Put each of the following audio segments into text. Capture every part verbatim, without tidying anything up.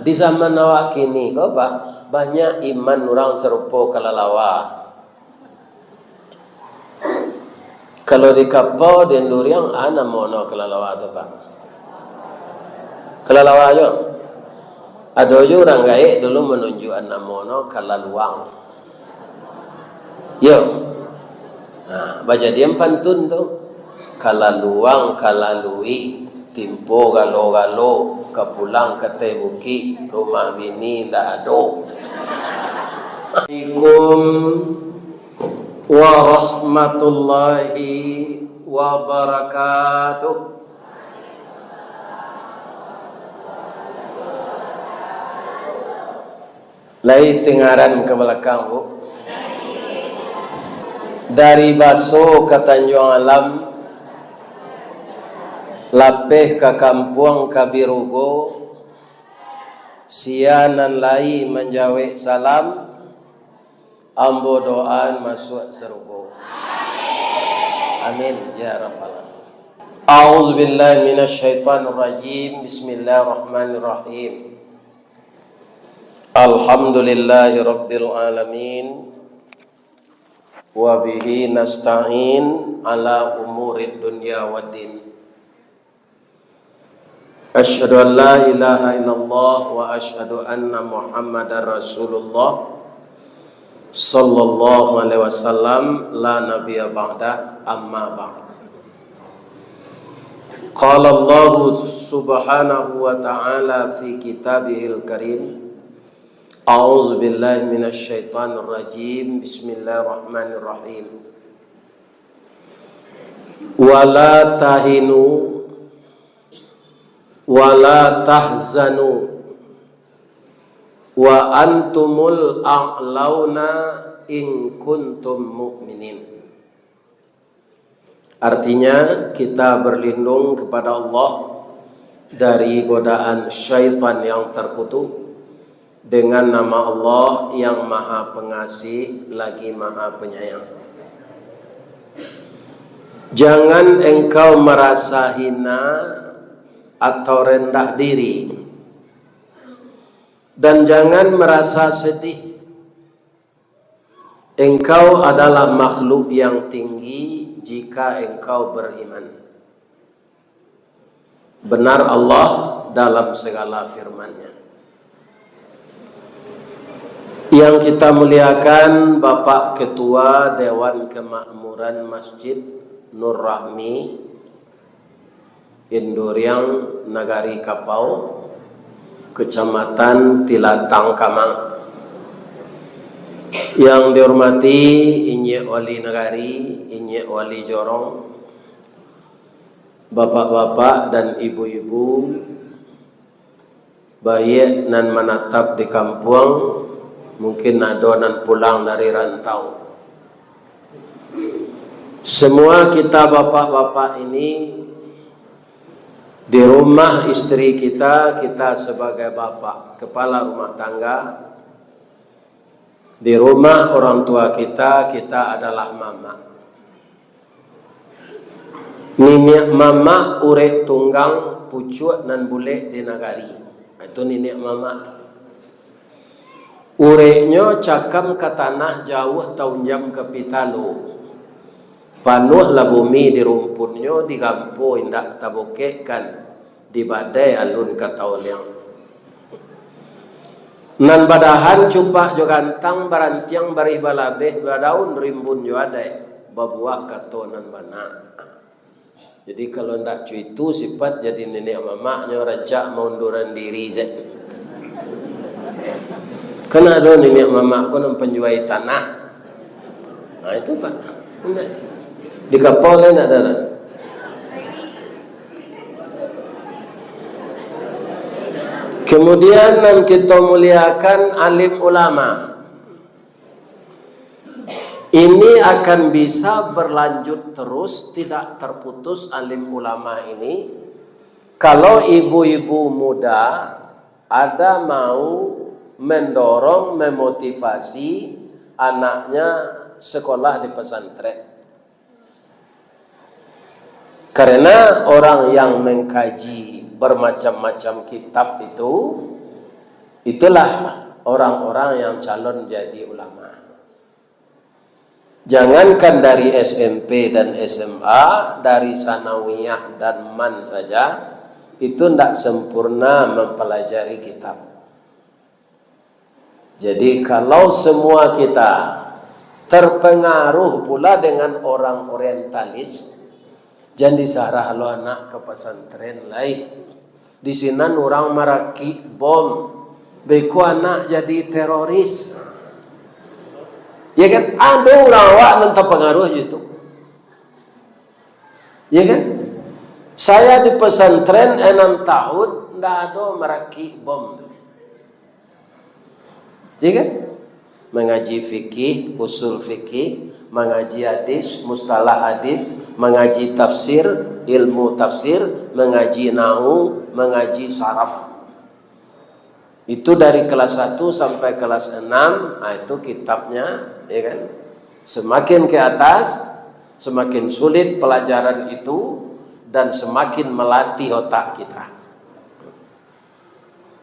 Di zaman awak kini ko, Pak, banyak iman urang sarupo kalalawa. Kalau di kapau, di anduriang, a namo no kalalawa tu, Pak? Kalalawa jo. Ado jo urang gaek dulu manunjuakan namo no kalaluang. Yo. Nah, bajadian pantun tu. Kalaluang, kalalui, timpo galo-galo, ka pulang ka ateh bukik, rumah bini ndak ado. Assalamualaikum warahmatullahi wabarakatuh. Lai tingaran ka balakang, Bu. Dari Baso ka Tanjuang Alam, Lapeh ka Kampuang ka Birugo, sia nan lai manjawek salam, ambo doaan masuak sarugo. Amin, ya rabbal alamin. A'udzubillahi minasyaitonirrajim. Bismillahirrahmanirrahim. Alhamdulillahirabbil alamin. Wa bihi nasta'in ala umurid dunya waddin. Asyhadu an la ilaha illallah wa asyhadu anna Muhammadar Rasulullah sallallahu alaihi wasallam, la nabiyya ba'da, amma ba'd. Qala Allahu subhanahu wa ta'ala fi kitabihil karim, a'udzubillahi minasyaitonirrajim, bismillahirrahmanirrahim. Wala tahinu, wala tahzanu, wa antumul a'launa in kuntum mu'minin. Artinya, kita berlindung kepada Allah dari godaan syaitan yang terkutuk, dengan nama Allah yang Maha Pengasih lagi Maha Penyayang. Jangan engkau merasa hina atau rendah diri, dan jangan merasa sedih. Engkau adalah makhluk yang tinggi jika engkau beriman. Benar Allah dalam segala firman-Nya. Yang kita muliakan, Bapak Ketua Dewan Kemakmuran Masjid Nur Rahmi, Induriang, Nagari Kapau, Kecamatan Tilatang Kamang. Yang dihormati Inyiak Wali Nagari, Inyiak Wali Jorong, bapak-bapak dan ibu-ibu, baiak nan manatap di kampuang, mungkin ado nan pulang dari rantau. Semua kita bapak-bapak ini, di rumah isteri kita, kita sebagai bapak, kepala rumah tangga, di rumah orang tua kita, kita adalah mamak. Niniak mamak urek tunggang pucuak nan bulek di nagari. Itu niniak mamak tu. Ureknyo cakam ka tanah jauah taunjam ka pitalo. Panuahlah bumi di rumpunnyo, digampo indak tabokekkan, di badai alun ka taoliang. Nan badahan cupak jo gantang, barantiang barih balabeh, badaun rimbun jo adaik, babuah kato nan bana. Jadi, kalau ndak cuitu sifat jadi niniak mamaknyo, rancak maunduran diri se. Kan ado niniak mamak ko nan panjuai tanah. Nah, itu, Pak. Di kapau lain ada, tak? Kemudian, nan kita muliakan, alim ulama. Ini akan bisa berlanjut terus, tidak terputus alim ulama ini, kalau ibu-ibu muda ada mau mendorong, memotivasi anaknya sekolah di pesantren. Karena orang yang mengkaji bermacam-macam kitab itu, Itulah orang-orang yang calon jadi ulama. Jangankan dari S M P dan S M A, dari sanawiyah dan man saja, itu ndak sempurna mempelajari kitab. Jadi, kalau semua kita terpengaruh pula dengan orang orientalis, jan disarah lo anak ka pasantren lai. Di sinan urang marakik bom, beko anak jadi teroris. Ya kan? Ado urang awak nan terpengaruh je tu. Ya kan? Saya di pesantren enam tahun, ndak ado marakik bom tu. Ya kan? Mangaji fikih, usul fikih, mangaji hadis, mustalah hadis, mangaji tafsir, ilmu tafsir, mangaji nahwu, mangaji saraf. Itu dari kelas satu sampai kelas enam, ah, itu kitabnya, ya kan? Semakin ke atas, semakin sulit pelajaran itu, dan semakin melatih otak kita.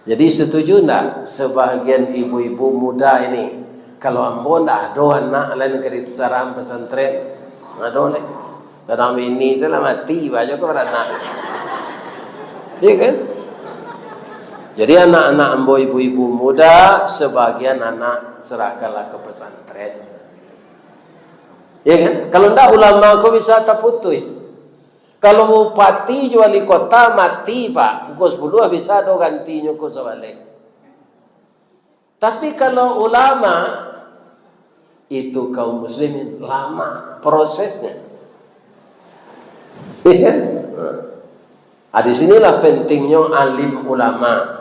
Jadi, setuju ndak sebahagian ibu-ibu muda ini, kalau ambo ndak ado anak lain ka disarahkan pesantren? Ado lai. Sadang bini salah mati, banyak tu baranak. Iya kan? Jadi, anak-anak ambo ibu-ibu muda, sebahagian anak serahkanlah ke pesantren. Iya kan? Kalau ndak, ulama ko bisa taputuih. Kalau bupati jo wali kota mati, Pak, pukul sepuluh bisa do gantinyo ko sabaleh. Tapi kalau ulama, itu kaum muslimin lama prosesnya. Iya kan? Nah, di sinilah pentingnyo alim ulama.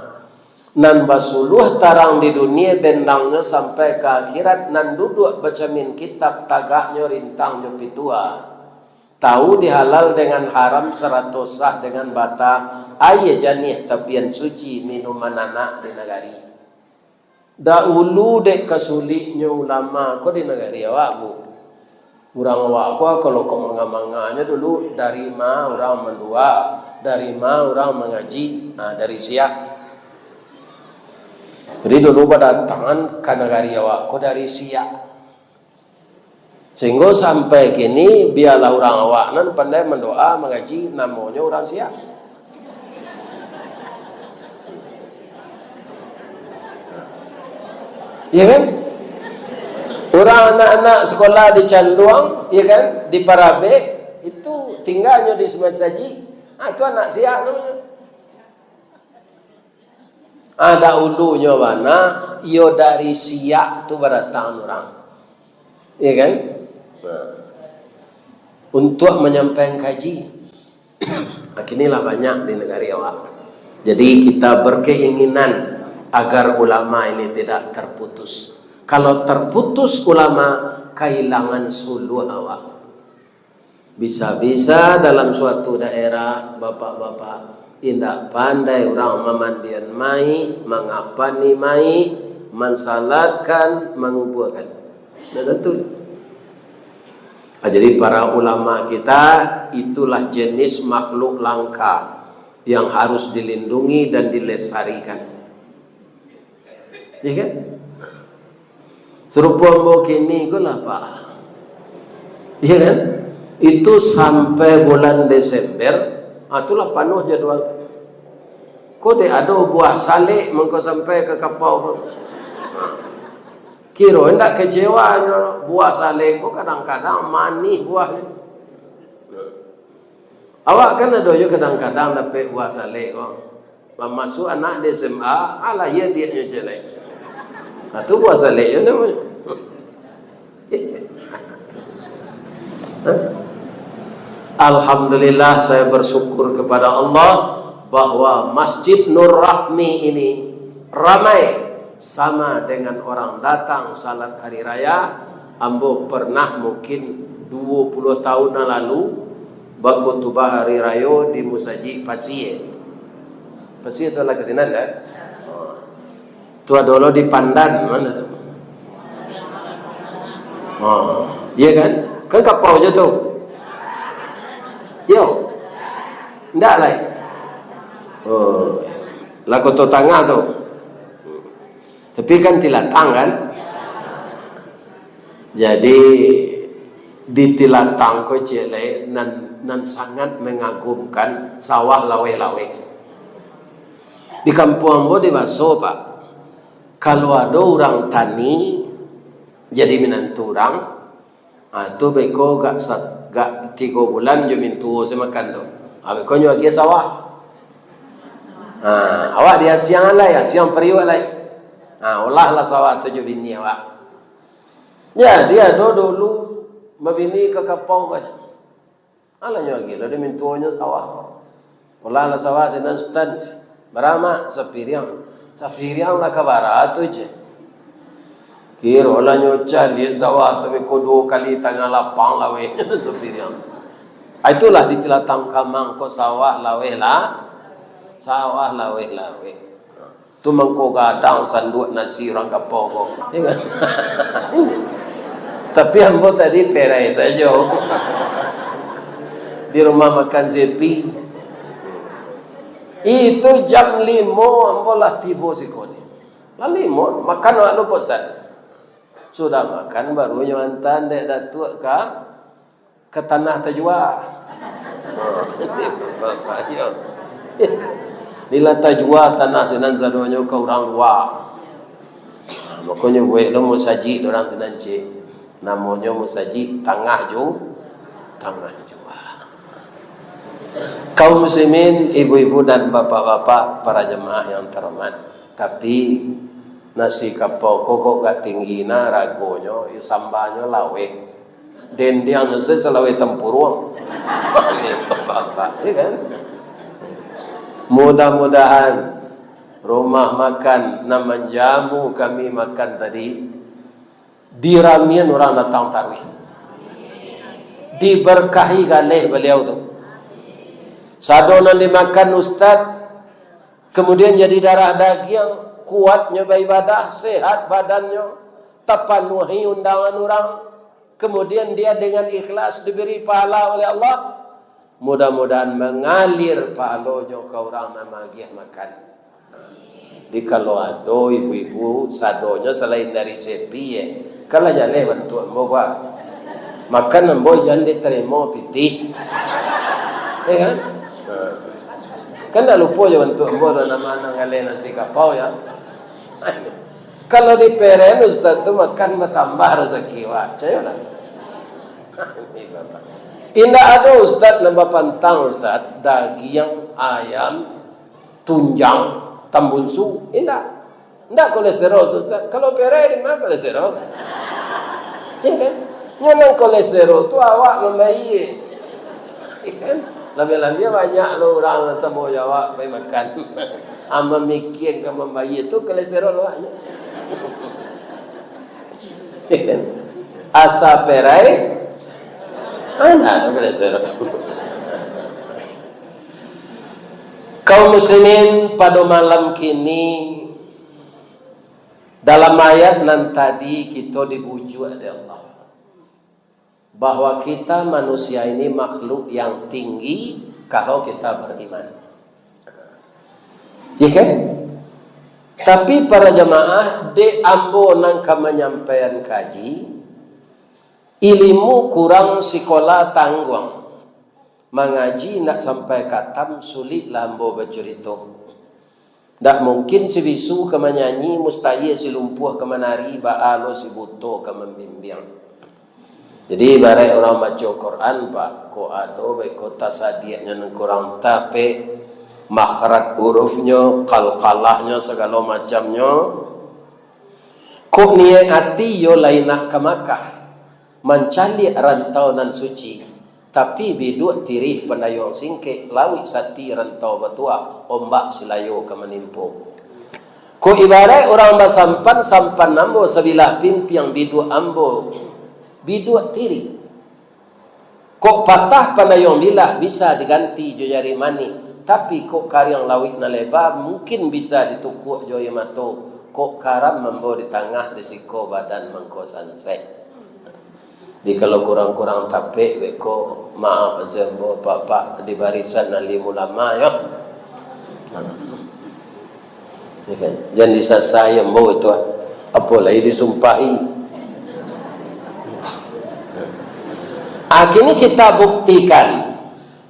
Nan basuluah tarang di dunia, bendangnyo sampai ka akhirat, nan duduak bacamin kitab, tagaknyo rintang jo pitua. Tahu di halal dengan haram, sarato sah dengan bata, aia janiah tapian suci, minuman anak di nagari. Dahulu dek kasuliknyo ulama ko di nagari awak, Bu. Urang awak ko, kalau kok manga-manganyo dulu, dari ma urang mandua, dari ma urang mangaji, nah, dari Siak. Jadi dulu badatangan ka nagari awak ko dari Siak. Sehinggo sampai kini, bialah urang awak nan pandai mandoa, mangaji, namonyo urang Siak. Iya kan? Urang anak-anak sekolah di Canduang, iya kan, di Parabek, itu tinggalnyo di Semen Saji. Ah, itu anak Siak namonyo. Ah, dahulunyo bana, iyo dari Siak tu badatangan urang. Iya kan? Nah. Untuak manyampaikan kaji. Kini lah banyak di nagari awak. Jadi, kita berkeinginan agar ulama ini tidak terputus. Kalau terputus ulama, kahilangan suluah awak. Bisa-bisa dalam suatu daerah, bapak-bapak, indak pandai urang mamandian mai, mangapani mai, mansalatkan, mangubuakan. Ndak tantu. Ah, jadi para ulama kita itulah jenis makhluk langka yang harus dilindungi dan dilestarikan. Iya kan? Sarupo ambo kini ko lah, Pak. Iya kan? Itu sampai bulan Desember, ah, itulah panuh jadwal. Ko dek ado buah salek mangko sampai ka kapau ko. Kiro indak kecewa nyo, buah salek ko kadang-kadang manih buahnyo. Awak kan ado jo kadang-kadang dapek buah salek ko. Lah masuak anak di S M A, ah, lahia diaknyo ciek lai. Nah, tu buah salek jo namonyo. Alhamdulillah, saya bersyukur kepada Allah bahwa Masjid Nur Rahmi ini ramai sama dengan orang datang salat hari raya. Ambo pernah mungkin dua puluh tahun yang lalu bakutubah hari rayo di Musajik Pasie. Pasie salah ka sinan, kan? Tu ado lo di Pandan, ma tu? Oh, iya kan? Kan kapau je tu. Yo. Ndak lai. Oh. Lah Koto Tangah tu. Tapi kan tilatang, kan? Jadi, di tilatang ko ciek lai nan, nan sangat mengagumkan sawah laweh-laweh. Di kampuang ambo di Baso, Pak, kalau ado urang tani jadi minantu urang, ha, tu beko gak sa-, gak tigo bulan jo mintuo se makan tu. Ha, beko nyo agiah sawah. Ha, awak di asiang lai, asiang pariuak lai. Ha, olahlah sawah tu jo bini awak. Jadi ado dulu babini ka kapau, kan. Alah nyo agiah lah, dek mintuonyo sawah. Olahlah sawah sinan, Sutan. Bara, Mak? Sapiriang. Sapiriang lah ka bara tu, ceh. Kirolah nyo caliak sawah tu beko duo kali tangah lapang laweh sapiriang. Ah, itulah di Tilatang Kamang ko sawah laweh lah. Sawah laweh-laweh. Tu mangko gadang sanduak nasi urang kapau ko. Iyo kan? Tapi ambo tadi perai sajo. Di rumah makan Sepi. Itu jam limo ambo lah tibo siko ni. Lah limo, makan awak lo bosan. Sudah makan, baru nyo anta dek Datuak ka ka tanah tajua. Bapak, iyo. Bila tajua tanah sinan sadonyo ka urang lua. Makonyo buek lo musajik urang sinan, cik. Namonyo musajik Tangah Ju-, Tangah Jua. Kaum muslimin, ibu-ibu dan bapak-bapak, para jemaah yang terhormat. Tapi, nasi kapau ko kok agak tinggi nah ragonyo, yo, sambanyo laweh. Dendiangnyo se salaweh tampuruang. Bapak-bapak, iyo kan? Mudah-mudahan rumah makan nan manjamu kami makan tadi, diramian urang datang taruih. Diberkahi galeh baliau tu. Sado nan dimakan ustaz, kemudian jadi darah dagiang, kuatnyo baibadah, sehat badannyo, tapanuahi undangan urang, kemudian dia dengan ikhlas diberi pahala oleh Allah, mudah-mudahan mangalir pahalonyo ka urang nan maagiah makan. Jadi, kalau ado ibu-ibu sadonyo salain dari Sepi, eh, kan lah jaleh bantuak ambo, Pak. Makan ambo jan ditarimo pitih. Yo kan? Nah. Kan ndak lupo jo bantuak ambo, dah nama nan galeh nasi kapau, yo. Kalau di Peren, Ustaz tu makan batambah rasaki, Pak. Picayolah. Indak ado Ustaz nan bapantang, Ustaz, dagiang ayam, tunjang, tambunsu, indak. Indak kolesterol tu, Ustaz. Kalau Peren, di ma kolesterol? Yo kan? Nyo nan kolesterol tu awak mambayia. Yo kan? Labiah-labiah banyak lo urang nan samo jo awak pai makan. Ah, mamikiakan mambayia tu kolesterol awaknyo. Yo kan? Asa Peren, ado kolesterol. Kaum muslimin, pado malam kini, dalam ayat nan tadi kito dibujuak dek Allah, bahwa kita manusia ini makhluk yang tinggi kalau kita beriman. Yo kan? Tapi para jamaah, dek ambo nan ka manyampaian kaji, ilimu kurang, sikola tangguang. Mangaji ndak sampai katam, suliklah ambo bacurito. Ndak mungkin si bisu ka manyanyi, mustahil si lumpuah ka manari, baa lo si buto ka mambimbiang. Jadi, ibaraik urang baco Quran, Pak, kok ado baiko tasadiaknyo nan kurang tapek, makhraj hurufnyo, qalqalahnyo, sagalo macamnyo, kok niaik ati yo lai nak ka Makkah, mancaliak rantau nan suci, tapi biduak tirih pandayuang singkek, lauik sati rantau batuah, ombak silayo ka manimpo. Kok ibaraik urang basampan, sampan ambo sabilah pimpiang, biduak ambo biduak tirih. Kok patah pandayuang bilah bisa diganti jo jari manih, tapi kok kariang lauik nan leba mungkin bisa ditukuak jo aia mato, kok karam ambo di tangah, di siko badan mangko sansai. Jadi kalau kurang-kurang tapek beko, maaf se ambo, Pak-pak di barisan alim ulama, yo. Ya kan? Jan disasai ambo itu, ah. Apo lai disumpahi. Akhirnya kita buktikan,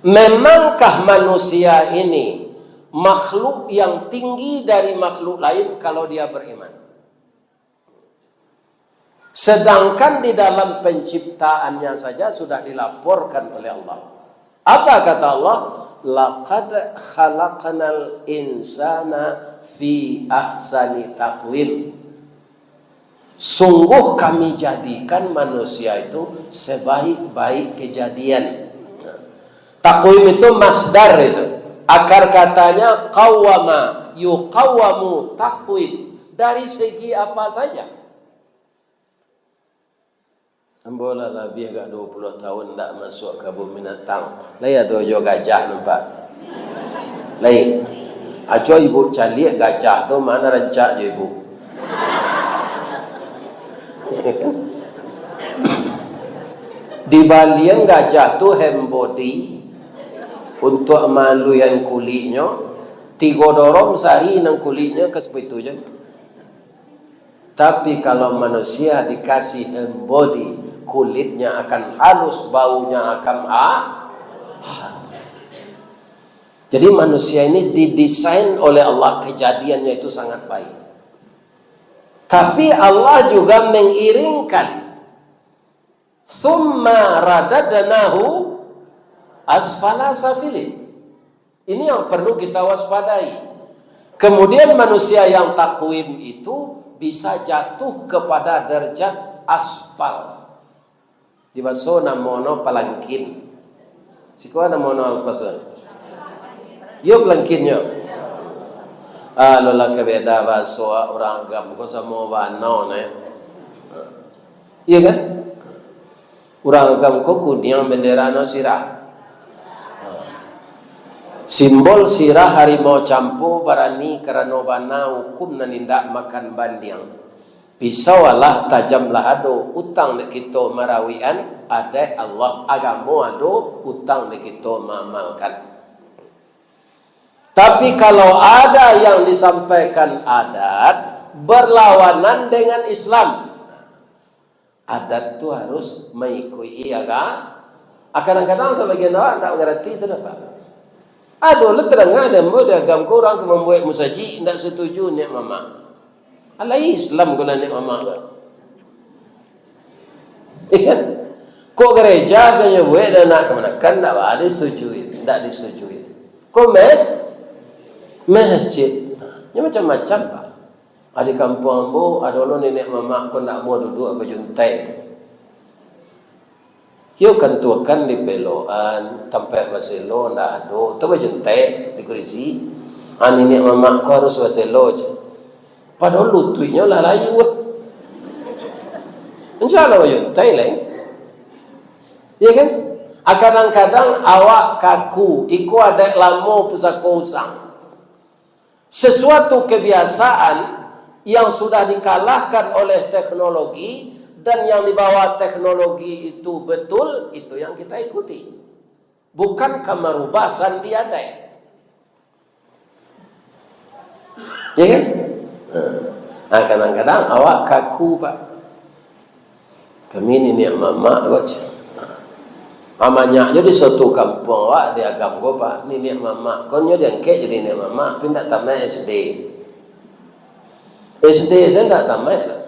memangkah manusia ini makhluk yang tinggi dari makhluk lain kalau dia beriman? Sedangkan di dalam penciptaannya saja sudah dilaporkan oleh Allah. Apa kata Allah? "Laqad khalaqnal insana fi ahsani taqwim." Sungguh Kami jadikan manusia itu sebaik-baik kejadian. Taqwim itu masdar itu. Akar katanya qawwama, yuqawwamu taqwim. Dari segi apa saja. Ambo lah labiah agak duo puluah tahun ndak masuak kabun binatang. Lai ado jo gajah nampak? Lai. Aco ibu caliak gajah tu, ma nan rancak jo ibu. Dibalian gajah tu hand body untuak maaluian kuliknyo, tigo dorong sari nan kuliknyo ka sapitu je. Tapi kalau manusia dikasih hand body, kulitnya akan halus, baunya akan ha-, harum. Jadi manusia ini didesain oleh Allah, kejadiannya itu sangat baik. Tapi Allah juga mengiringkan, "Tsumma radadnahu asfala safilin." Ini yang perlu kita waspadai. Kemudian manusia yang takwim itu bisa jatuh kepada derajat aspal. Di baso namono palangkin. Siko namono baso? Yo, palangkinnyo. Ah, lo lah ka beda baso urang agam ko samo bana ne. Iyo kan? Urang agam ko kuniang bendera no sirah. Simbol sirah harimau campo barani karano bana hukum nan indak makan bandiang. Pisau alah tajam lah ado, utang dek kito marawikan, adaik Allah agamo ado, utang dek kito maamalkan. Tapi kalau ada yang disampaikan adat berlawanan dengan Islam, adat tu harus maikuti aga-, ah, kadang-kadang sabagian awak ndak mangarati tu, Pak. Ado lo tadanga di ambo di agam ko urang ka mambuek musajik, ndak satuju niaik mamak. Alai Islam ko lah niaik mamak tu. Iya kan? Kok gereja ka nyo buek dan nak kamanakan, ndak ba disetujui, ndak disetujui. Kok mes-, masjid, nyo macam-macam, Pak. Ah, di kampuang ambo, ado lo niniak mamak ko ndak amuah duduak bajuntai. Iyo, kantuakan di peloan, tampek baselo ndak ado, tu bajuntai di kurisi. Ah, niniak mamak ko harus baselo je. Padahal lutuiknyo lah layu. Insya Allah bajuntai lai. Iya kan? Ah, kadang-kadang awak kaku, iko adaik lamo pusako usang. Sesuatu kebiasaan yang sudah dikalahkan oleh teknologi, dan yang di bawah teknologi itu betul, itu yang kita ikuti. Bukan ka marubah sandi adaik. Ya kan? Nah, kadang-kadang awak kaku, Pak. Kami niniak mamak ko, ceh. Amanyak jo di suatu kampuang awak di agam ko, Pak. Niniak mamak ko nyo diangkek jadi niniak mamak, tapi ndak tamaik S D. S D saja ndak tamaik lah.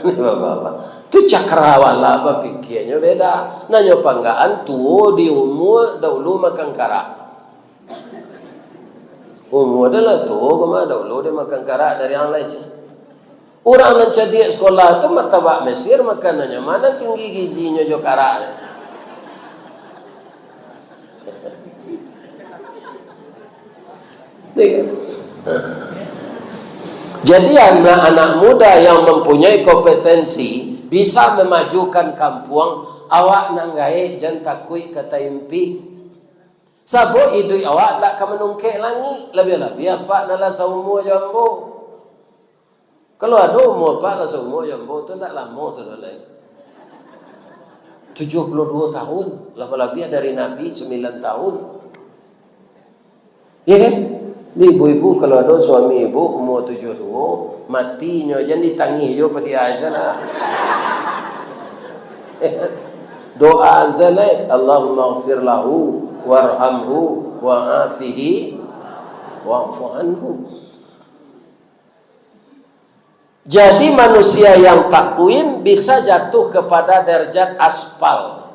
Ni bapak-bapak. Tu cakrawala bapikianyo beda. Nanyo panggaan tuo di umua, dahulu makan karak. Umua dah lah tuo, kama dahulu dia makan karak dari yang lain, ceh. Urang nan cadiak sikolah tu martabak Mesir makanannyo, ma nan tinggi gizinyo jo karaknyo. Jadi anak-anak muda yang mempunyai kompetensi bisa memajukan kampuang, awak nan gaek jan takuik ka taimpik. Sabab iduik awak ndak ka manungkek langik, labiah-labiah apak nan lah saumua jo ambo. Kalau ado umua apak lah saumua jo ambo tu, ndak lamo tu doh lai. Tujuah puluah duo tahun, labiah-labiah dari Nabi sambilan tahun. Iya kan? Ibu-ibu, kalau ado suami ibu umur tujuh duo, mati nyo jan ditangih jo padiah sajo lah. Doa sajo lah, "Allahumma ghfir lahu warhamhu wa'afihi wa'fu anhu." Jadi, manusia yang takwim bisa jatuh kepada derajat aspal.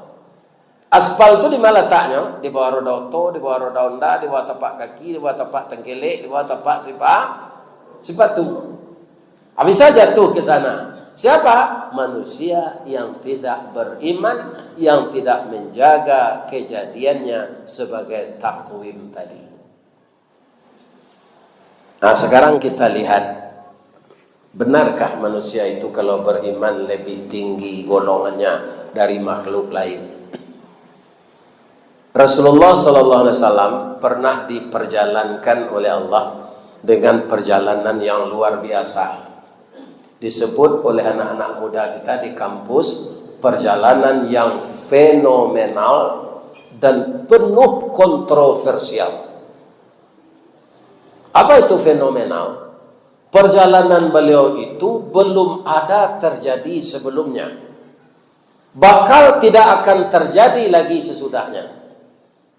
Aspal tu di ma lataknyo? Di bawah roda oto, di bawah roda onda, di bawah tapak kaki, di bawah tapak tengkelek, di bawah tapak sipa-, sipatu. Ah, bisa jatuh ke sana. Siapa? Manusia yang tidak beriman, yang tidak menjaga kejadiannya sebagai takwim tadi. Nah, sekarang kita lihat, benarkah manusia itu kalau beriman lebih tinggi golongannya dari makhluk lain? Rasulullah sallallahu alaihi wasallam pernah diperjalankan oleh Allah dengan perjalanan yang luar biasa. Disebut oleh anak-anak muda kita di kampus, perjalanan yang fenomenal dan penuh kontroversial. Apa itu fenomenal? Perjalanan beliau itu belum ada terjadi sebelumnya. Bakal tidak akan terjadi lagi sesudahnya.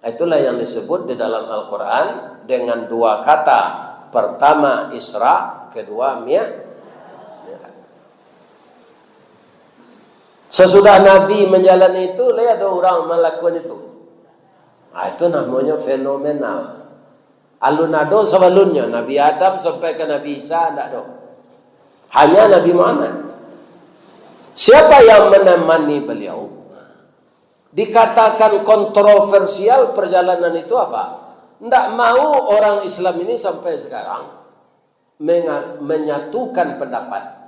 Itulah yang disebut di dalam Al-Quran dengan dua kata. Pertama Isra, kedua Mi'raj. Sesudah Nabi manjalani itu, lai ado urang malakukan itu. Ah, itu namonyo fenomenal. Alun ado sabalunnyo, Nabi Adam sampai ka Nabi Isa, ndak ado. Hanya Nabi Muhammad. Siapa yang menemani beliau? Dikatakan kontroversial perjalanan itu apa? Ndak mau orang Islam ini sampai sekarang menga-, menyatukan pendapat.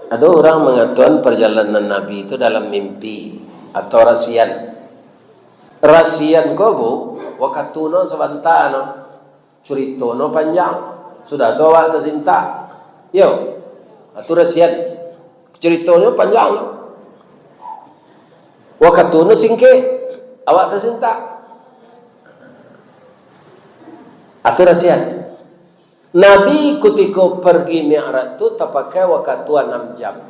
Ado urang mangatokan parjalanan Nabi tu dalam mimpi atau rasian. Rasian ko, Bu, wakatu no sabanta no, curito no panjang, sudah tu awak tasintak. Yo, atu rasian, curito no panjang no. Wakatu no singkek, awak tasintak. Atu rasian. Nabi kutiko pergi Mi'raj tu tapakai wakatu anam jam.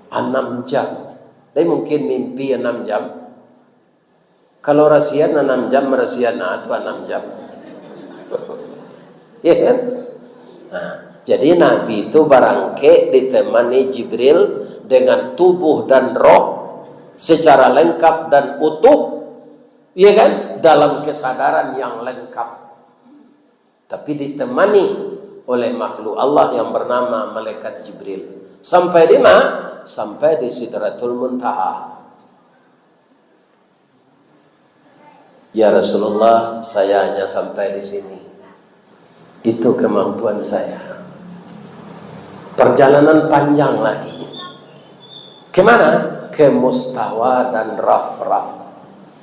Anam jam. Tapi mungkin mimpi anam jam. Kalau rasian anam jam, rasian ah, tu anam jam. Ya kan? Nah, jadi Nabi tu barangkek ditemani Jibril dengan tubuh dan roh secara lengkap dan utuh, ya kan? Dalam kesadaran yang lengkap. Tapi ditemani oleh makhluk Allah yang bernama malaikat Jibril. Sampai di ma? Sampai di Sidratul Muntaha. "Ya Rasulullah, saya hanya sampai di sini. Itu kemampuan saya. Perjalanan panjang lagi." Kemana? Ke Mustawa dan Rafraf.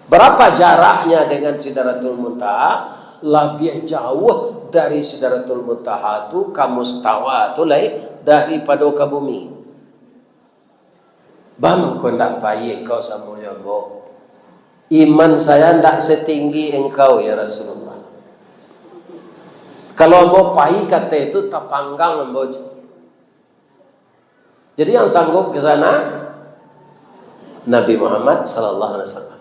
Berapa jaraknya dengan Sidratul Muntaha? Labiah jauah dari Sidratul Muntaha tu ka Mustawa tu lai daripado ka bumi. "Baa mangko ndak pai engkau samo jo ambo? Iman saya ndak setinggi engkau, ya Rasulullah. Kalau ambo pai ka ateh tu, tapanggang ambo jo." Jadi yang sanggup ke sana Nabi Muhammad sallallahu alaihi wasallam.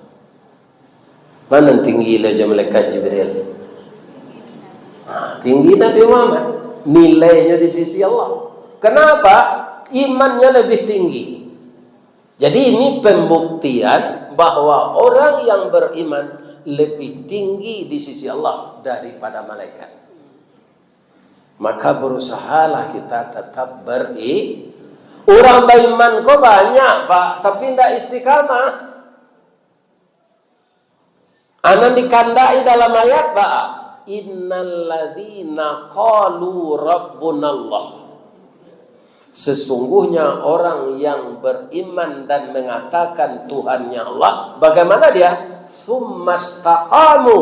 Mano tinggi lah jo malaikat Jibril? Ha, tinggi Nabi Muhammad. Nilainyo di sisi Allah. Kenapa? Imannya lebih tinggi. Jadi ini pembuktian bahwa orang yang beriman lebih tinggi di sisi Allah daripada malaikat. Maka berusahalah kita tetap beri-, urang baiman ko banyak, Pak, tapi ndak istiqamah. Anan dikandai dalam ayat, ba, "Innalladzina qalu rabbunallah." Sesungguhnya orang yang beriman dan mengatakan Tuhannya Allah, bagaimana dia? "Tsumma istaqamu."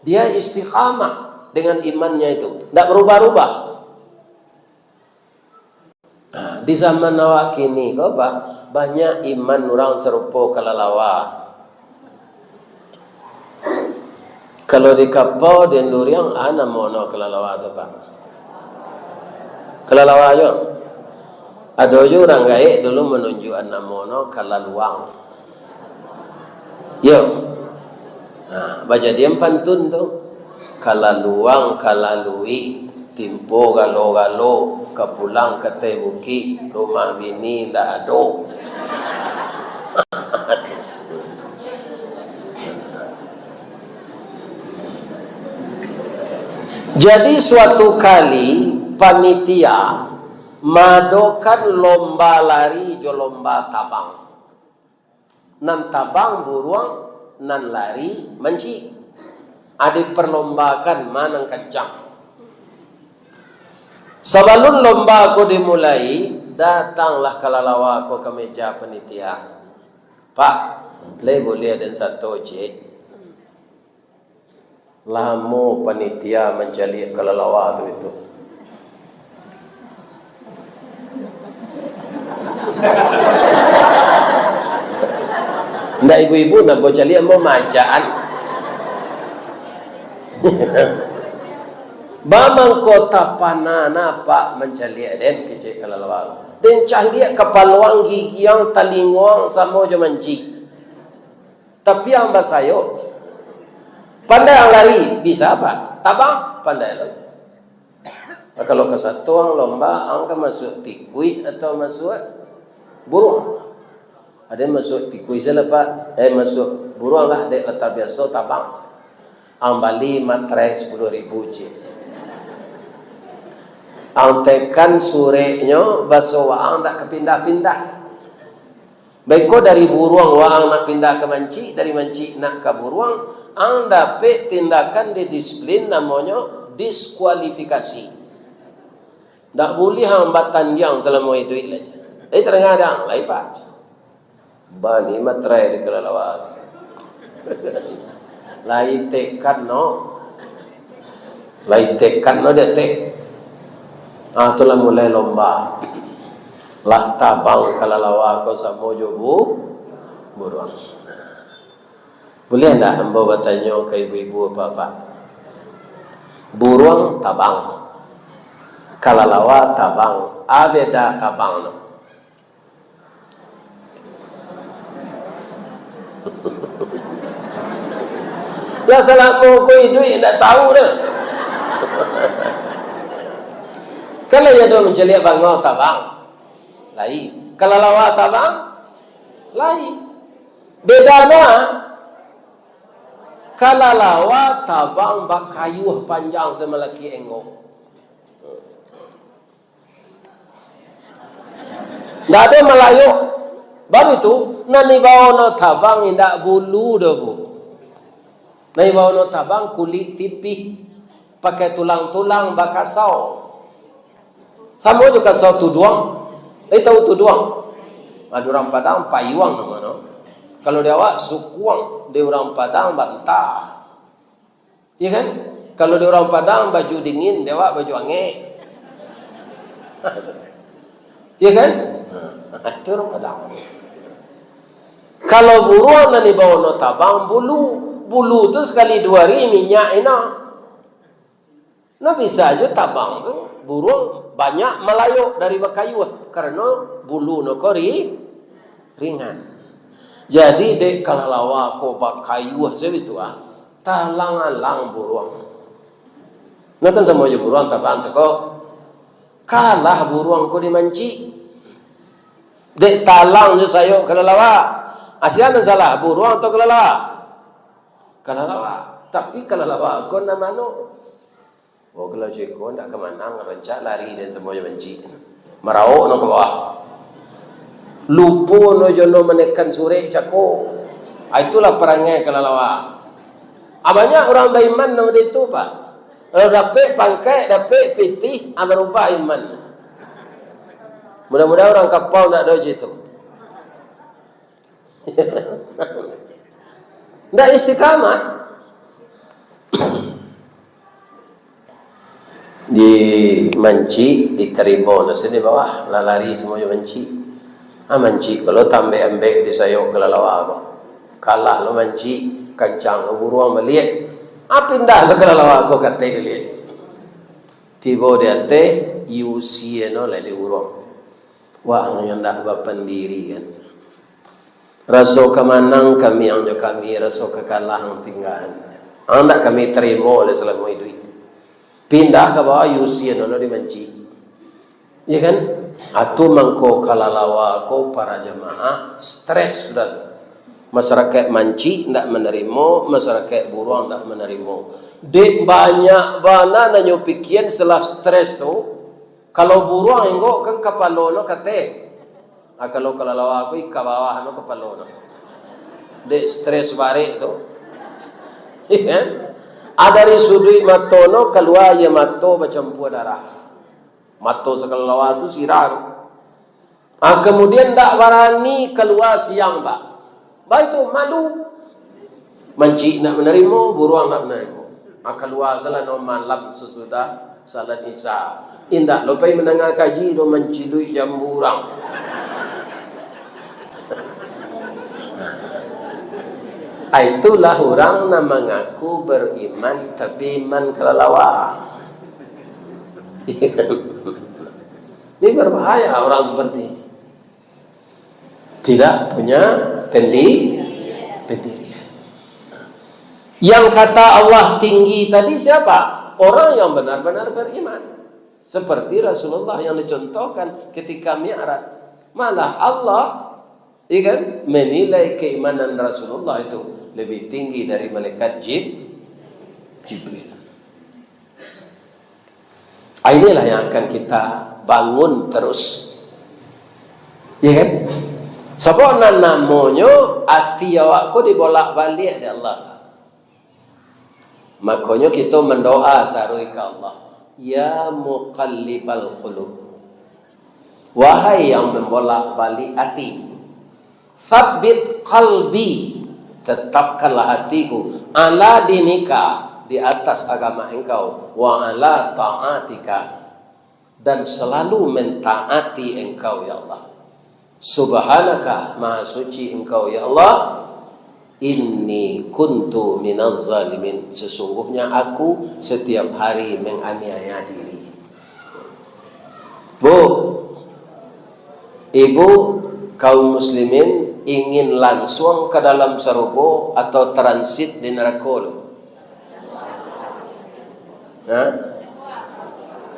Dia istiqamah dengan imannya itu, ndak berubah-ubah. Nah, di zaman awak kini ko, ba, banyak iman urang sarupo kalalawa. Kalau di kapau, di anduriang, a namo no kalalawa tu, Pak? Kalalawa jo. Ado jo urang gaek dulu manunjuakan namo no kalaluang. Yo. Nah, bajadian pantun tu. Kalaluang, kalaluik, timpo galo-galo, ka pulang ka ateh bukik, rumah bini ndak ado. Jadi, suatu kali panitia maadokan lomba lari jo lomba tabang. Nan tabang buruang, nan lari mancik. A, diperlombakan ma nan kancang. Sabalun lomba ko dimulai, datanglah kalalawa ko ka meja panitia. "Pak, lai buliah den sato ciek?" Lamo panitia mancaliak kalalawa tu itu. Ndak ibu-ibu, ndak bacaliak, mau majaan. Ba mangko tapana na, Pak, mancaliak den, kecek kalalawa. Den caliak kapaluang, gigiang, talingoang, samo jo mancik. Tapi ang basayok. Pandai ang lari, bisa, Pak. Tabang, pandai lo. Nah, kalau ka sato ang lomba, ang ka masuak tikuih atau masuak buruang? Ado masuak tikuih sajolah, Pak. Eh, masuak buruang lah, dek lah tabiaso tabang. Ang bali materai sapuluah ribu ciek. Ang tekan sureknyo, baso waang ndak ka pindah-pindah. Baiko dari buruang waang nak pindah ka mancik, dari mancik nak ka buruang, ang dapek tindakan di disiplin namonyo diskualifikasi. Ndak buliah ang batandiang salamo iduik lai. Jadi, tadanga dek ang, lai, Pak. Bani materai di kalalawa. Lai tekan no. Lai tekan no di ateh. Ah, tu lah mulai lomba. Lah tabang kalalawa ko samo jo bu-, buruang. Buliah ndak ambo batanyo ka ibu-ibu, bapak-bapak? Buruang tabang. Kalalawa tabang. A beda tabang no? Lah, salamo ko iduik indak tahu doh. Kalau iyo doh mancaliak bangau tabang, lai. Kalalawa tabang, lai. Bedana, kalalawa tabang bakayuah panjang samalaki engok. Ndak ado malayok. Baru itu, nan dibao no tabang indak bulu doh, Bu. Nan dibao no tabang kulik tipih, pakai tulang-tulang bakasau. Samo jo kasau tuduang. Eh, tahu tuduang? Ah, di urang Padang payuang namo no. Kalau di awak sukuang, di urang Padang bantah. Iya kan? Kalau di urang Padang baju dingin, di awak baju angek. Iya kan? Nah, itu urang Padang. Kalau buruang nan dibao no tabang, bulu. Bulu tu sakali duo hari minyak ina. Nah, bisa aja tabang tu, buruang banyak malayok dari bakayuah, karano bulu no ko ri-, ringan. Jadi, dek kalalawa ko bakayuah sabitu ah, talang-alang buruang. Nah, kan samo jo buruang tabang sako. Kalah buruang ko di mancik. Dek talang jo sayok kalalawa. Asia nan salah, buruang atau kalalawa? Kalalawa. Tapi kalalawa ko nan mano? Oh, kalau ceko ndak ka manang, rancak lari den samo jo mancik. Maraok no ka bawah. Lupo no jo no manekan surek cako. Ah, itulah parangai kalalawa. Ah, banyak urang baiman nan model itu, Pak. Kalau dapek pangkek, dapek pitih, ah, barubah iman. Mudah-mudahan urang kapau ndak ado cako. Ndak istiqamah. Di mancik, ditarimo nasi di bawah, lah lari samo jo mancik. Ah, mancik kalau tambek-ambek di sayok kalalawa ko. Kalah lo mancik, kancang lo buruang baliak. Ah, pindah lo kalalawa ko, katek liek. Tibo di ateh, yusieno lah di urang. Wah, nyo ndak bapandirian. Raso ka manang kami ang jo kami, raso ka kalah ang tinggaan. Ang ndak kami tarimo lai salamo iduik. Pindah ka bawah, yusieno lo di mancik. Iya kan? Atu mangko kalalawa ko para jamaah, stres sudah tu. Masyarakaik mancik ndak manarimo, masyarakaik buruang ndak manarimo. Dek banyak bana nan nyo pikian setelah stres tu, kalau buruang inggok kan kapalo no kateh. Ah, kalau kalalawa ko ka bawah no kapalo no. Dek stres barek tu. Iya kan? Ah, dari suduik mato no kalua aia mato bacampua darah. Mato sakalalawa tu sirah tu. Ah, kamudian ndak barani kalua siang, Pak. Baitu, malu. Mancik ndak manarimo, buruang ndak manarimo. Ah, kalua salah no malam sasudah salat Isya. Indak lo pai mandanga kaji do manciluik jambu urang. Ah, itulah urang nan mangaku beriman, tapi iman kalalawa. Ini berbahaya orang seperti ini. Tidak punya pendi-, pendirian. Yang kata Allah tinggi tadi siapa? Orang yang benar-benar beriman. Seperti Rasulullah yang dicontohkan ketika Mi'raj. Malah Allah, iya kan, menilai keimanan Rasulullah itu lebih tinggi dari malaikat Jib-, Jibril. Ah, inilah yang akan kita bangun terus. Iya kan? Sabab nan namonyo ati awak ko dibolak-baliak dek Allah. Makonyo kito mandoa taruih ka Allah, "Ya muqallibal qulub, wahai yang membolak-balik ati, tsabbit qalbi, tetapkanlah hatiku, ala dinika, di atas agama Engkau, wa ala ta'atika, dan selalu mentaati Engkau, ya Allah. Subhanaka, Maha Suci Engkau, ya Allah, inni kuntu minaz zalimin, sesungguhnya aku setiap hari menganiaya diri." Bu, ibu, kaum muslimin ingin lansuang ka dalam sarugo atau transit di narako lu? Ha?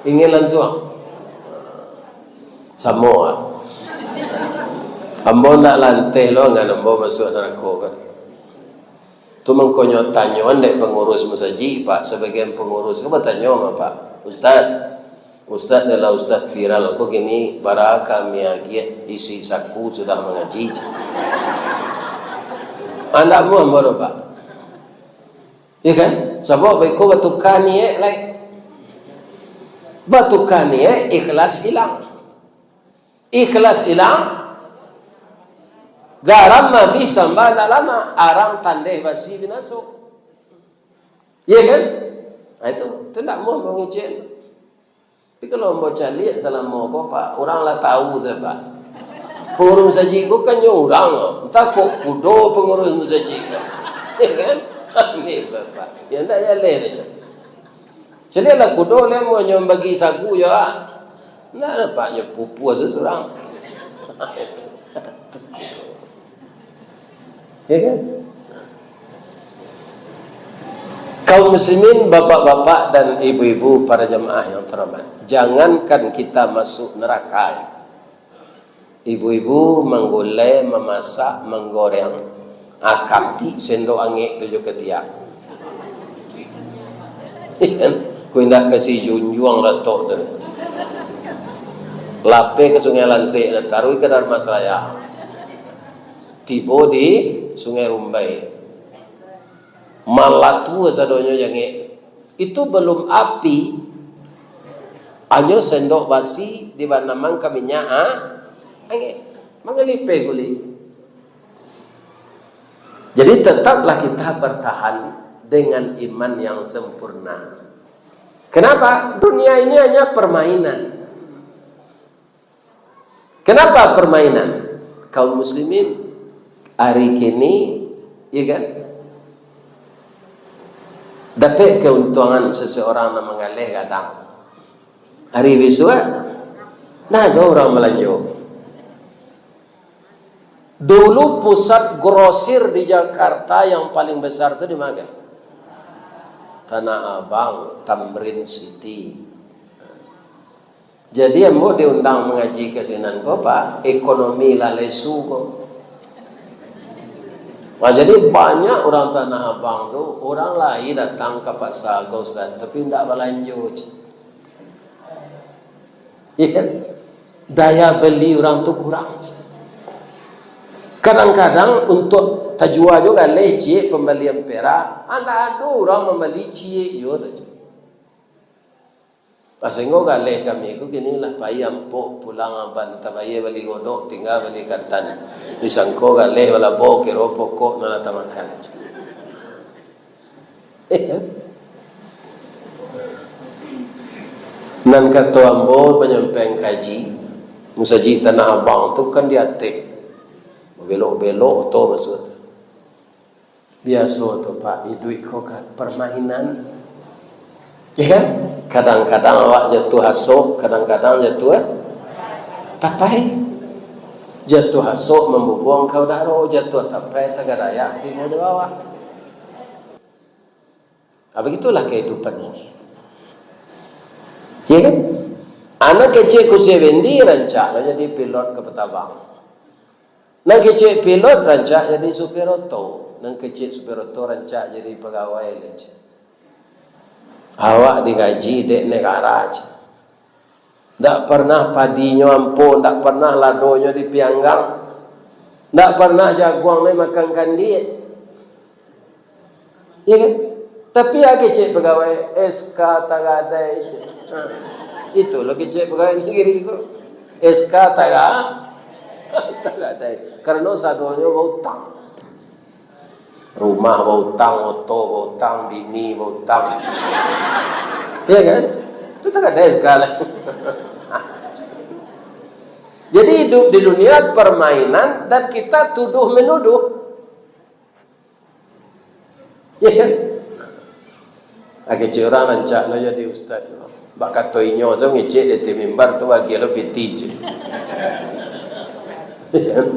Ingin lansuang? Samo ah. Ambo ndak lanteh lo ngan ambo masuak narako kan. Tu mangkonyo tanyoan dek pangurus masajik, Pak. Sabagian pangurus ko batanyo ma Pak, "Ustaz, Ustaz adalah ustaz viral ko kini, bara kami agiah isi saku sudah mangaji." Andak mu ambo tu, Pak. Iya kan? Sabab baiko batuka niaik lai. Batuka niaik, ikhlas ilang. Ikhlas ilang, garam abih samba ndak lama, arang tandeh basi binaso. Iya kan? Nah, itu, itu ndak mau mangecek. Tapi kalau ambo caliak salamo ko, Pak, urang lah tahu sajo, Pak. Pangurus masajik ko kan nyo urang, entah kok kudo pangurus masajik ko. Iya kan? Aneh, Bapak. Ya, ndak jaleh sajo. Caliaklah kudo lai, amuah nyo bagi sagu jo, ah. Ndak dapek nyo pupuah surang. Ya kan? Kaum muslimin, bapak-bapak dan ibu-ibu, para jamaah yang terhormat, jangankan kita masuk neraka, ibu-ibu manggulai, mamasak, manggoreng, ah, kapik sendok angek tu jo katiak. Ko indak kasi junjuang latok tu. Lapeh ka Sungai Lansek, taruih ka Dharmasraya. Tibo di Sungai Rumbai. Malatu sadonyo jangek. Itu balum api, hanyo sendok basi dibanamkan ka minyak, ah, angek. Mangalipeh guli. Jadi, tetaplah kita bertahan dengan iman yang sempurna. Kenapa? Dunia ini hanya permainan. Kenapa permainan? Kaum muslimin hari kini, ya kan? Dapek keuntungan seseorang nan manggaleh gadang. Hari bisuak, ndak ado urang balanjo. Dulu pusat grosir di Jakarta yang paling besar tu di mana? Tanah Abang, Tamrin City. Jadi, ambo diundang mangaji ka sinan ko, Pak, ekonomi lah lesu ko. Nah, jadi banyak urang Tanah Abang tu, urang lai datang ka pasa ko, Ustaz, tapi indak balanjo, cik. Iya kan? Daya beli urang tu kurang. Kadang-kadang untuak tajua jo galeh ciek pambalian perak, indak ado urang mambali ciek juo tu, cik. Nah, sahinggo galeh kami ko kini lah pai ampok pulang, aban tabayia bali godok, tingga bali katan. Disangko galeh balabo, kiro pokok nan lah tamakan. Nan kato ambo panyampaian kaji, musajik Tanah Abang tu kan di ateh. Babelok-belok oto masuak. Biaso tu, Pak, iduik ko kan permainan. Ya kan? Kadang-kadang awak jatuah asok, kadang-kadang jatuah tapai. Jatuah asok mambubuang ka udaro, jatuah tapai tagadayak tibo di bawah. Ah, begitulah kehidupan ini. Ya kan? Anak kecil Kusi Bendi rancak lah jadi pilot kapal tabang. Nan kecek pilot rancak jadi supir oto, nan kecek supir oto rancak jadi pagawai, cek. Awak digaji dek negara, cek. Ndak pernah padinyo ampo, ndak pernah ladonyo dipianggang, ndak pernah jaguangnyo makan kandiak. Iya kan? Tapi a kecek pagawai, S K tagadai, cek. Ha. Itu lo kecek pagawai nagari ko. S K taga-, tagadai. Karano sadonyo bautang. Rumah bautang, oto bautang, bini bautang. Iya kan? Itu tagadai S K lah. Jadi hidup di dunia permainan dan kita tuduh-menuduh. Iya kan? A kecek urang rancak lo jadi ustaz. Bak kato inyo, sa mangecek di ateh mimbar tu, bagi lo piti, cek. Iya kan?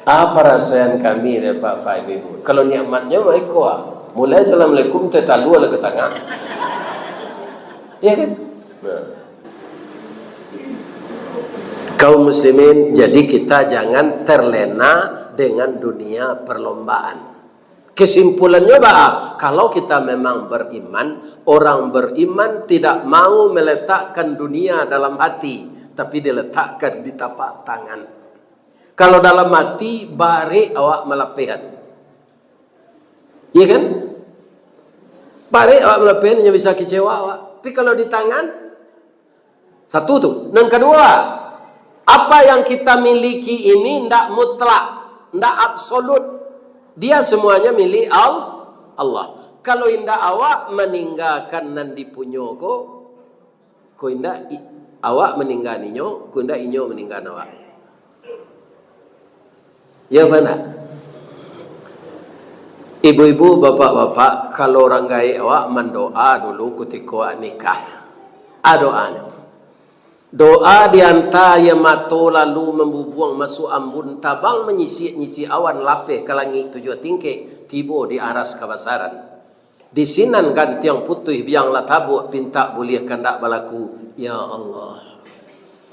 Apa rasaan kami, dek Bapak Ibu? Kalau nikmatnyo mah iko, ah. Mulai assalamualaikum, teh talu lah ka tangah. Iya kan? Nah. Kaum muslimin, jadi kita jangan terlena dengan dunia perlombaan. Kesimpulannyo, bah, kalau kita memang beriman, orang beriman tidak mau meletakkan dunia dalam hati, tapi diletakkan di tapak tangan. Kalau dalam hati, barek awak malapehan. Iya kan? Barek awak malapehan, inyo bisa kecewa awak. Tapi kalau di tangan, satu tu. Nan kadua, apa yang kita miliki ini ndak mutlak, ndak absolut. Dia semuanya milik Al-, Allah. Kalau indak awak maninggakan nan dipunyo ko, ko indak i-, awak maninggakan inyo, ko indak inyo maninggakan awak. Ya apa ndak? Ibu-ibu, bapak-bapak, kalau urang gaek awak mandoa dulu kutiko awak nikah. A doanyo. Doa dianta aia mato lalu mambubuang masuak ambun, tabang manyisik-nyisik awan lapeh ka langik tujuah tingkek, tibo di aras kabasaran. Di sinan gantiang putuih biang lah tabuak, pintak buliah kandak balaku. Ya Allah,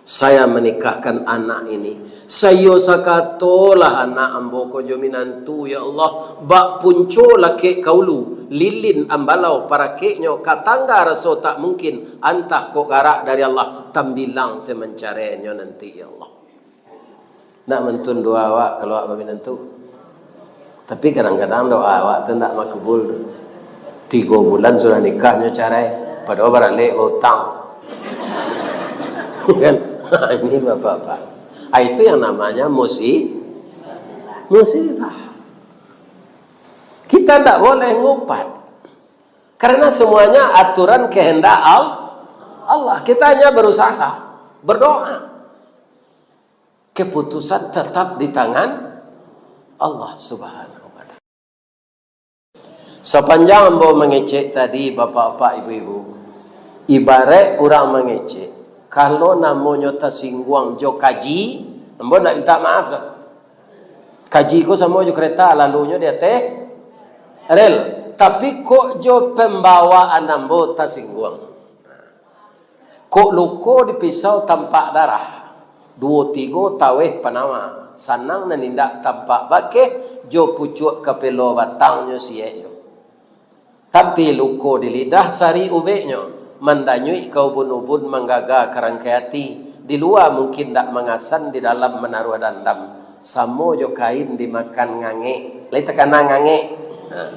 saya menikahkan anak ini. Saiyo sakatolah anak ambo ko jo minantu, ya Allah. Bak punco lakek ka ulu, lilin ambalau parakeknyo, ka tangga raso tak mungkin, antah kok garak dari Allah, tambilang se mancaraiannyo nanti, ya Allah. Nak mantun doa awak kalau awak baminantu. Tapi kadang-kadang doa awak tu ndak makbul. Tigo bulan sudah nikah nyo carai, padahal baralek bautang. Kan? Ini bapak-bapak. Ah, itu yang namanya musi-, musibah. Kita ndak boleh ngupat. Karena semuanya aturan kehendak Al-, Allah. Kita hanya berusaha, berdoa. Keputusan tetap di tangan Allah Subhanahu wa Ta'ala. Sapanjang ambo mangecek tadi, bapak-bapak, ibu-ibu, ibaraik urang mangecek, kalau namonyo tasingguang jo kaji, ambo ndak minta maaf doh. Kaji ko samo jo kereta, lalunyo di ateh rel. Tapi kok jo pambawaan ambo tasingguang. Kok luko di pisau tampak darah, duo tigo taweh panawa, sanang nan indak tampak bakeh, jo pucuak kapelo batangnyo sieknyo. Tapi luko di lidah sari ubeknyo, mandanyuik ka ubun-ubun, manggaga ka rangkai ati, di lua mungkin ndak mangasan, di dalam manaruah dandam. Samo jo kain dimakan ngangek. Lai takana ngangek? Nah,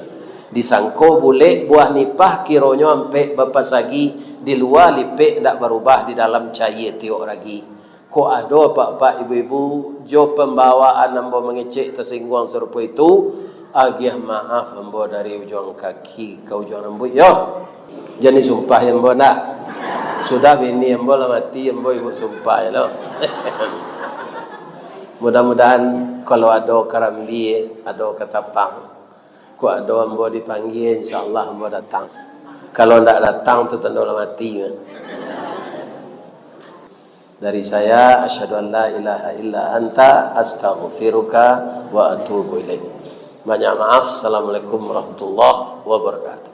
disangko bulek buah nipah, kironyo ampek bapasagi, di lua lipek ndak barubah, di dalam cayie tiok ragi. Kok ado apak-apak, ibu-ibu, jo pambawaan ambo mangecek tasingguang sarupo itu, agiah maaf ambo dari ujuang kaki ka ujuang rambuik, yo. Jan disumpahi ambo ndak. Sudah bini ambo lah mati, ambo ibu sumpah lo. Mudah-mudahan kalau ado karambia, ado katapang, kok ado ambo dipanggia, insya Allah ambo datang. Kalau ndak datang, tu tando lah mati. Dari saya, asyhadu an la ilaha illa anta, astaghfiruka wa atubu ilaik. Banyak maaf. Assalamualaikum warahmatullahi wabarakatuh.